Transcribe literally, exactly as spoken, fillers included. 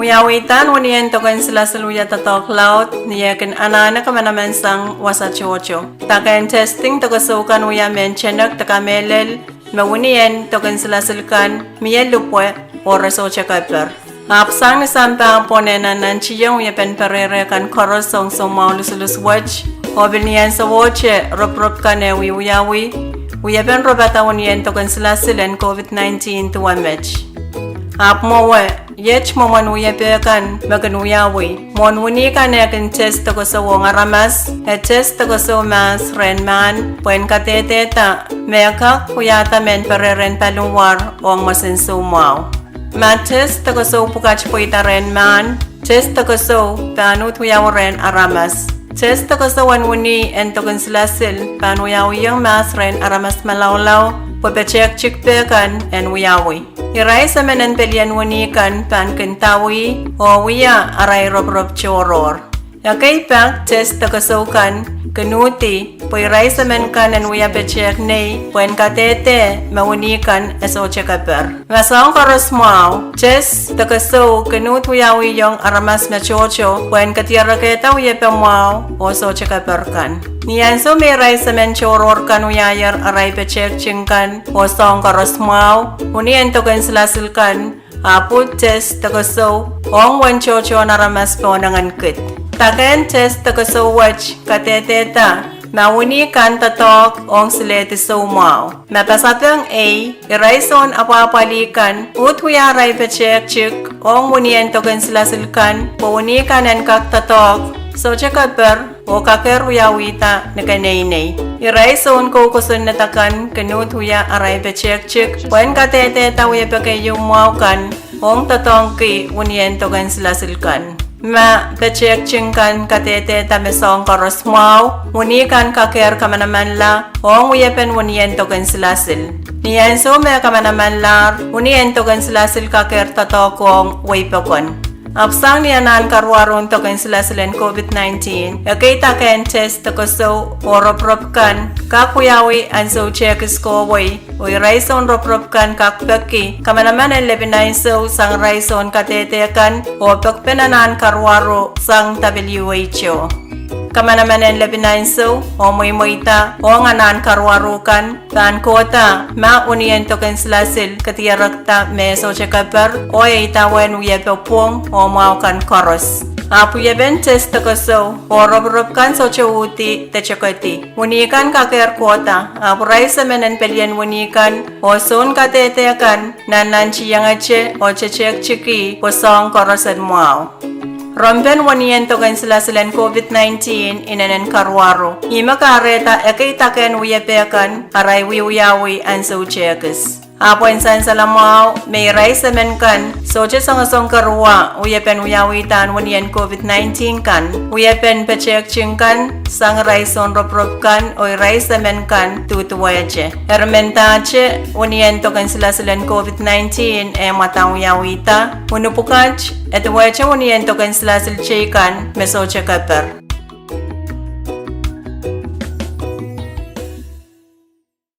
Wiawihdan winien doken silasil wia doadoahk laud ni eh kin anahne kamanaman sang wasa tohto. Dake en testing dokosou kan wia mehn tenek de kamehlel me winien doken silasil kan mie lipwe oh re sohte keper. Ahpw sang ni sampah pwon eh nannantiong wiepen perehre kan koaros ong soumwahu lusulus wet, oh pil ni ansowohte ropirop kan eh wiewiawi, wiepen ropada winien doken silasil en COVID nineteen duwe met. Ahpw mwowe, iet mwomwen wiepe kan me kin wiawi. Mwohn wini kan eh kin test dokosou ong aramas, e test dokosou mahs rehn mahn pwehn kadehdehda me e kak wiahda mehn perehre en paliwar ong mwoasen soumwahu. Ma test dokosou pwukat pweida rehn mahn, test dokosou pahn uhd wiawi rehn aramas. Test dokosou en wini en doken silasil pahn wiawiong mahs rehn aramas malaulau pwe petehktikpe kan en wiawi. Irail semen en pelien wini kan pahn kin dawih oh wia arail ropirop tohrohr. Ekei pak test dokosou kan kin uhdi pwe irail semen kan en wia petehk nei pwehn kadehde me wini kan e sohte keper. Ma soahng koaros mwahu, test dokosou kin uhd wiawihong aramas me tohto pwehn kediarekehda wiepe mwahu oh sohte keper kan. Ni ansou me irail semen tohrohr kan wiahier arail petehkting kan oh soahng koaros mwahu, winien doken silasil kan ahpw uhd test dokosou ong uwen tohtohn aramas pohnengen kid. Dake en test dokosou wet kadehdehda ma wini kan doadoahk ong silehdi soumwahu. Ma pasapeng ei, irail soun apwahpwalih kan uhd wia arail petehktik ong winien doken silasil kan pwe wini kan en kak doadoahk, sohte keper, oh kakehr wiawihda ni keneinei. Irail soun kou kosonned akan kin uhd wia arail petehktik pwehn kadehdehda wiepe keieu mwahu kan ong doadoahngki winien doken silasil kan. Ma petehkting kan kadehdehda me soahng koaros mwahu, wini kan kakehr kamanamanla ong wiepen winien doken silasil. Ni ansou me kamanamanlahr, winien doken silasil kakehr doadoahk ong weipokon. Ahpw sang ni anahn karuwaru en doken silasil en COVID nineteen, ekei dake en test dokosou oh ropirop kan kak wiawi ansou tehkis kohwei, oh irail soun ropirop kan kak peki kamanaman en lepin ansou sang irail soun kadehde kan oh pekpen anahn karuwaru sang WHO. Kamanaman en lepin ansou oh mweimweida ong anahn karuwaru kan pahn kohda ma winien doken silasil kediarekda me sohte keper oh e idawehn wiepe pwung oh mwahu kan koaros. Ahpw wiepen test dokosou oh ropirop kan sohte uhdi de tokedi. Wini kan kakehr kohda, ahpw irail semen en pelien wini kan oh soun kadehde kan nannantiengete oh tetehktiki pwe soahng koaros en mwahu. Rompen winien doken silasil en COVID nineteen inenen karuwaru. Ihme kahrehda ekei dake en wiepe kan arail wiewiawi ansou tehkis. Ahpw en sansal mwahu me irail semen kan sohte songosong kerua wiepen wiawihdan winien COVID nineteen kan, wiepen petehkting kan sang irail soun ropirop kan oh irail semen kan duduwehte. Eri mendahte winien doken silasil en COVID nineteen eh mwadang wiawihda, unipwukat e duwehte winien doken silasil teikan me sohte keper.